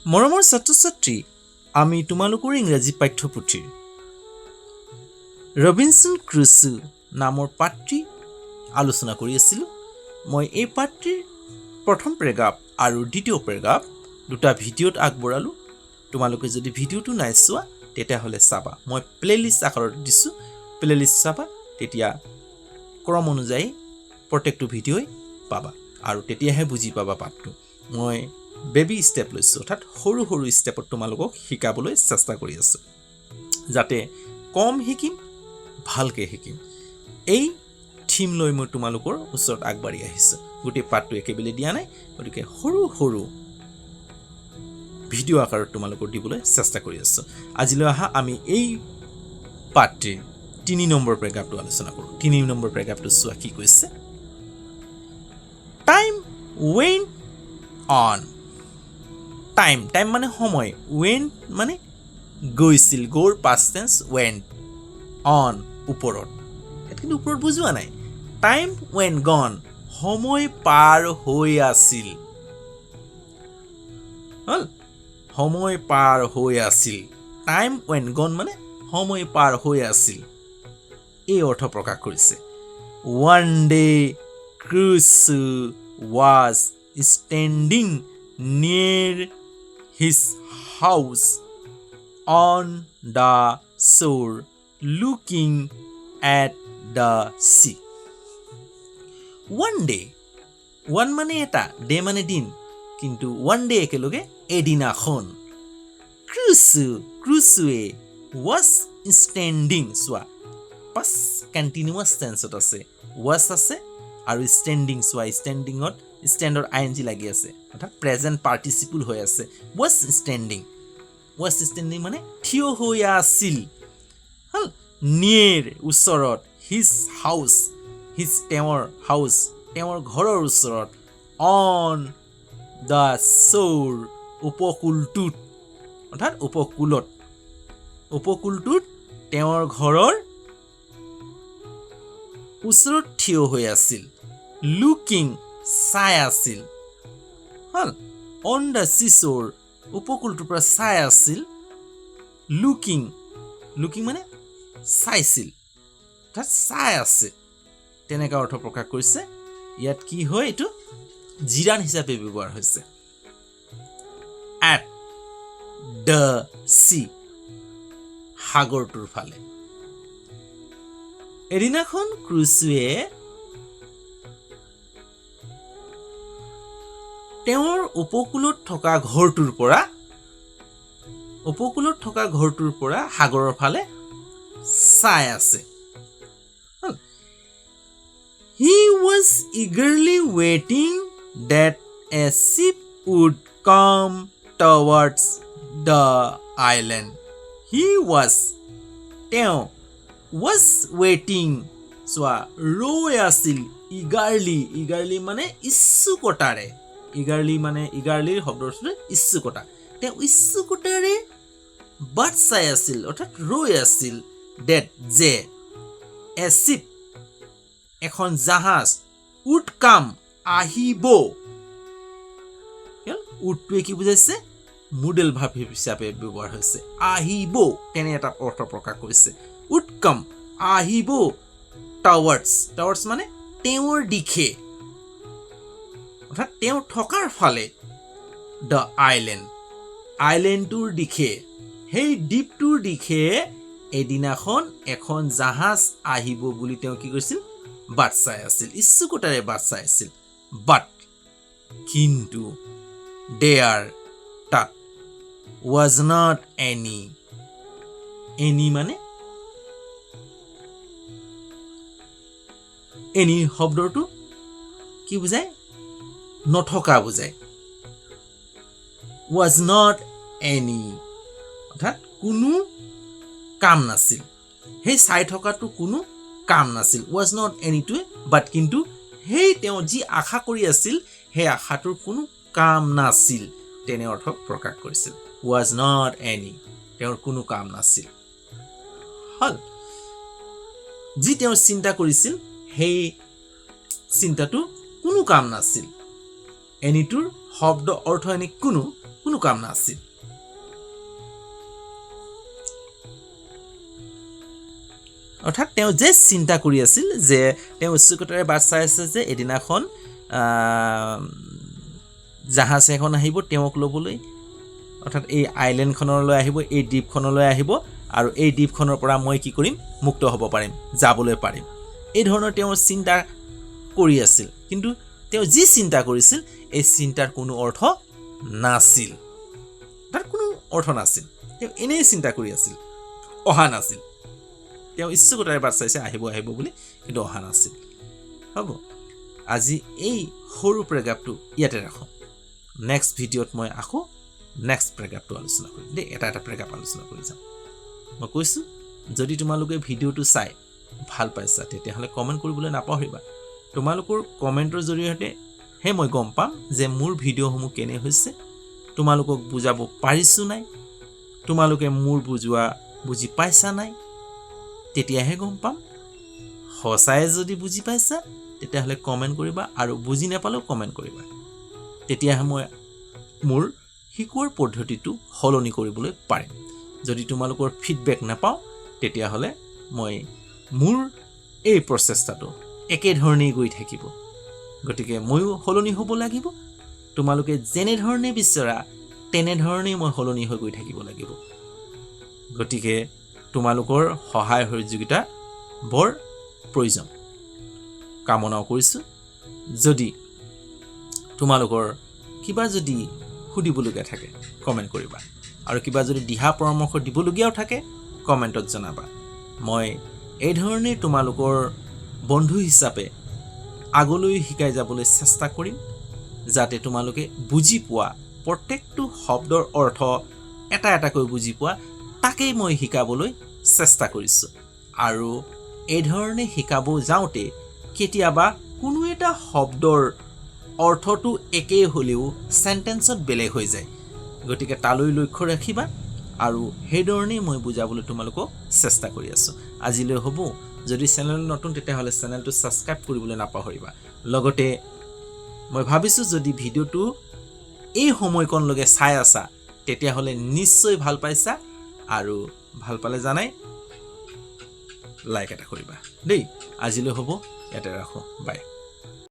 মৰমৰ ছাত্ৰ ছাত্ৰী, আমি তোমালোকৰ ইংৰাজী পাঠ্যপুথিৰ ৰবিনচন ক্ৰুচো নামৰ পাঠটি আলোচনা কৰি আছিলোঁ। মই এই পাঠটিৰ প্ৰথম পেৰেগ্ৰাফ আৰু দ্বিতীয় পেৰেগ্ৰাফ দুটা ভিডিঅ'ত আগবঢ়ালোঁ। তোমালোকে যদি ভিডিঅ'টো নাই চোৱা, তেতিয়াহ'লে চাবা। মই প্লে'লিষ্ট আকাৰত দিছোঁ, প্লে'লিষ্ট চাবা, তেতিয়া ক্ৰম অনুযায়ী প্ৰত্যেকটো ভিডিঅ'ই পাবা আৰু তেতিয়াহে বুজি পাবা পাঠটো। মই বেবী ষ্টেপ লৈছোঁ, অৰ্থাৎ সৰু সৰু ষ্টেপত তোমালোকক শিকাবলৈ চেষ্টা কৰি আছোঁ, যাতে কম শিকিম, ভালকৈ শিকিম। এই থিম লৈ মই তোমালোকৰ ওচৰত আগবাঢ়ি আহিছোঁ। গোটেই পাঠটো একেবেলে দিয়া নাই, গতিকে সৰু সৰু ভিডিঅ' আকাৰত তোমালোকৰ দিবলৈ চেষ্টা কৰি আছোঁ। আজিলৈ অহা আমি এই পাঠটিৰ 3 নম্বৰ পেৰেগ্ৰাফটো আলোচনা কৰোঁ। 3 নম্বৰ পেৰেগ্ৰাফটো চোৱা, কি কৈছে। Time went on. Time, time মানে সময়, ৱেণ্ট মানে গৈছিল, গ'ৰ পাষ্ট টেন্স ৱেণ্ট, অন ওপৰত। ইয়াত কিন্তু ওপৰত বুজোৱা নাই। Time went on, সময় পাৰ হৈ আছিল। হ'ল, সময় পাৰ হৈ আছিল। Time went on মানে সময় পাৰ হৈ আছিল, এই অৰ্থ প্ৰকাশ কৰিছে। One day Crusoe was standing near his house on the shore, looking at the sea. One day, one মানে এটা, ডে মানে দিন, কিন্তু ওৱান ডে একেলগে এদিনাখন। ক্ৰুচু, ক্ৰুচুৱে, ৱাজ ষ্টেণ্ডিং, চোৱা, পাষ্ট কণ্টিনিউৱাছ টেন্সত আছে, ৱাজ আছে আৰু ষ্টেণ্ডিং, চোৱা, ষ্টেণ্ডিঙত ষ্টেণ্ডৰ আই এন জি লাগি আছে, অৰ্থাৎ প্ৰেজেণ্ট পাৰ্টিচিপল হৈ আছে। ৱাজ ষ্টেণ্ডিং, ৱাজ ষ্টেণ্ডিং মানে থিয় হৈ আছিল। হ'ল, নিয়েৰ ওচৰত, his house, his তেওঁৰ, হাউচ তেওঁৰ ঘৰৰ ওচৰত, অন the শ্বৰ উপকূলটোত, অৰ্থাৎ উপকূলত, উপকূলটোত তেওঁৰ ঘৰৰ ওচৰত থিয় হৈ আছিল। লুকিং চাই আছিল। হ'ল, অন the চিচ'ৰ উপকূলটোৰ পৰা চাই আছিল। লুকিং, লুকিং মানে চাইছিল, অৰ্থাৎ চাই আছে, তেনেকুৱা অৰ্থ প্ৰকাশ কৰিছে। ইয়াত কি হয়, এইটো জিৰাণ হিচাপে ব্যৱহাৰ হৈছে। এট the C সাগৰটোৰ ফালে। এদিনাখন ক্ৰুচুৱে তেওঁৰ উপকূলত থকা ঘৰটোৰ পৰা, উপকূলত থকা ঘৰটোৰ পৰা সাগৰৰ ফালে চাই আছে। He was eagerly waiting that a ship would come towards the island. He was তেওঁ, ৱাজ ৱেইটিং চোৱা, ৰৈ আছিল, ইগাৰলি, ইগাৰলি মানে ইচ্ছুকতাৰে, ইগাৰলি মানে, ইগাৰলিৰ শব্দৰ অৰ্থ ইচ্ছুকতা। তেওঁ ইচ্ছুকতাৰে বাট চাই আছিল, অৰ্থাৎ ৰৈ আছিল, ডেট যে, এ শ্বিপ এখন জাহাজ, উড কাম আহিব। উডটোৱে কি বুজাইছে? মোডেল ভাৰ্ব হিচাপে ব্যৱহাৰ হৈছে। আহিব, তেনে এটা অৰ্থ প্ৰকাশ কৰিছে। উড কাম আহিব, টাৱাৰ্ডছ, টাৱাৰ্ডছ মানে তেওঁৰ দিশে, অৰ্থাৎ তেওঁ থকাৰ ফালে, the island আইলেণ্ডটোৰ দিশে, সেই দ্বীপটোৰ দিশে এদিনাখন এখন জাহাজ আহিব বুলি তেওঁ কি কৰিছিল? বাট চাই আছিল, ইচ্ছুকতাৰে বাট চাই আছিল। বাট কিন্তু, there তাত, ৱাজ not any, any মানে, এনি শব্দটো কি বুজায়? নথকা বুজায়। ৱাজ not any অৰ্থাৎ কোনো কাম নাছিল, সেই চাই থকাটো কোনো কাম নাছিল। ৱাজ not এনিটোৱে বাট কিন্তু, সেই তেওঁ যি আশা কৰি আছিল, সেই আশাটোৰ কোনো কাম নাছিল, তেনে অৰ্থ প্ৰকাশ কৰিছিল। ৱাজ not any, তেওঁৰ কোনো কাম নাছিল। হ'ল, যি তেওঁ চিন্তা কৰিছিল, সেই চিন্তাটো কোনো কাম নাছিল। এনিটোৰ শব্দ অৰ্থ এনে কোনো কোনো কাম নাছিল। অৰ্থাৎ তেওঁ যে চিন্তা কৰি আছিল যে তেওঁ উৎসুকতাৰে বাট চাই আছে যে এদিনাখন জাহাজ এখন আহিব তেওঁক ল'বলৈ, অৰ্থাৎ এই আইলেণ্ডখনলৈ আহিব, এই দ্বীপখনলৈ আহিব আৰু এই দ্বীপখনৰ পৰা মই কি কৰিম, মুক্ত হ'ব পাৰিম, যাবলৈ পাৰিম। এই ধৰণৰ তেওঁ চিন্তা কৰি আছিল। কিন্তু তেওঁ যি চিন্তা কৰিছিল এই চিন্তাৰ কোনো অৰ্থ নাছিল, তাৰ কোনো অৰ্থ নাছিল। তেওঁ এনেই চিন্তা কৰি আছিল, অহা নাছিল। তেওঁ ইচ্ছুকতাৰে বাট চাইছে আহিব আহিব বুলি, কিন্তু অহা নাছিল। হ'ব, আজি এই সৰু পেৰেগ্ৰাফটো ইয়াতে ৰাখোঁ। নেক্সট ভিডিঅ'ত মই আকৌ নেক্সট পেৰেগ্ৰাফটো আলোচনা কৰিম দেই। এটা এটা পেৰেগ্ৰাফ আলোচনা কৰি যাম। মই কৈছোঁ, যদি তোমালোকে ভিডিঅ'টো চাই ভাল পাইছা তেতিয়াহ'লে কমেণ্ট কৰিবলৈ নাপাহৰিবা। তোমালোকৰ কমেণ্টৰ জৰিয়তেহে মই গম পাম যে মোৰ ভিডিঅ'সমূহ কেনে হৈছে, তোমালোকক বুজাব পাৰিছোঁ নাই, তোমালোকে মোৰ বুজোৱা বুজি পাইছা নাই, তেতিয়াহে গম পাম। সঁচাই যদি বুজি পাইছা তেতিয়াহ'লে কমেণ্ট কৰিবা, আৰু বুজি নাপালেও কমেণ্ট কৰিবা। তেতিয়াহে মই মোৰ শিকোৱাৰ পদ্ধতিটো সলনি কৰিবলৈ পাৰিম। যদি তোমালোকৰ ফিডবেক নাপাওঁ তেতিয়াহ'লে মই মোৰ এই প্ৰচেষ্টাটো একেধৰণেই গৈ থাকিব। গতিকে ময়ো সলনি হ'ব লাগিব। তোমালোকে যেনেধৰণে বিচৰা তেনেধৰণেই মই সলনি হৈ গৈ থাকিব লাগিব। গতিকে তোমালোকৰ সহায় সহযোগিতা বৰ প্ৰয়োজন। কামনাও কৰিছোঁ। যদি তোমালোকৰ কিবা যদি সুধিবলগীয়া থাকে কমেণ্ট কৰিবা, আৰু কিবা যদি দিহা পৰামৰ্শ দিবলগীয়াও থাকে কমেণ্টত জনাবা। মই এইধৰণেই তোমালোকৰ বন্ধু হিচাপে আগলৈ শিকাই যাবলৈ চেষ্টা কৰিম, যাতে তোমালোকে বুজি পোৱা প্ৰত্যেকটো শব্দৰ অৰ্থ এটা এটাকৈ বুজি পোৱা, তাকেই মই শিকাবলৈ চেষ্টা কৰিছোঁ। আৰু এইধৰণে শিকাব যাওঁতে কেতিয়াবা কোনো এটা শব্দৰ অৰ্থটো একেই হ'লেও চেণ্টেঞ্চত বেলেগ হৈ যায়। গতিকে তালৈ লক্ষ্য ৰাখিবা, আৰু সেইধৰণেই মই বুজাবলৈ তোমালোকক চেষ্টা কৰি আছোঁ। আজিলৈ হ'ব। যদি চেনেল নতুন তেতিয়াহ'লে চেনেলটো ছাবস্ক্ৰাইব কৰিবলৈ নাপাহৰিবা। লগতে মই ভাবিছোঁ যদি ভিডিঅ'টো এই সময়কণলৈকে চাই আছা তেতিয়াহ'লে নিশ্চয় ভাল পাইছা, আৰু ভাল পালে জানাই লাইক এটা কৰিবা দেই। আজিলৈ হ'ব, ইয়াতে ৰাখোঁ, বাই।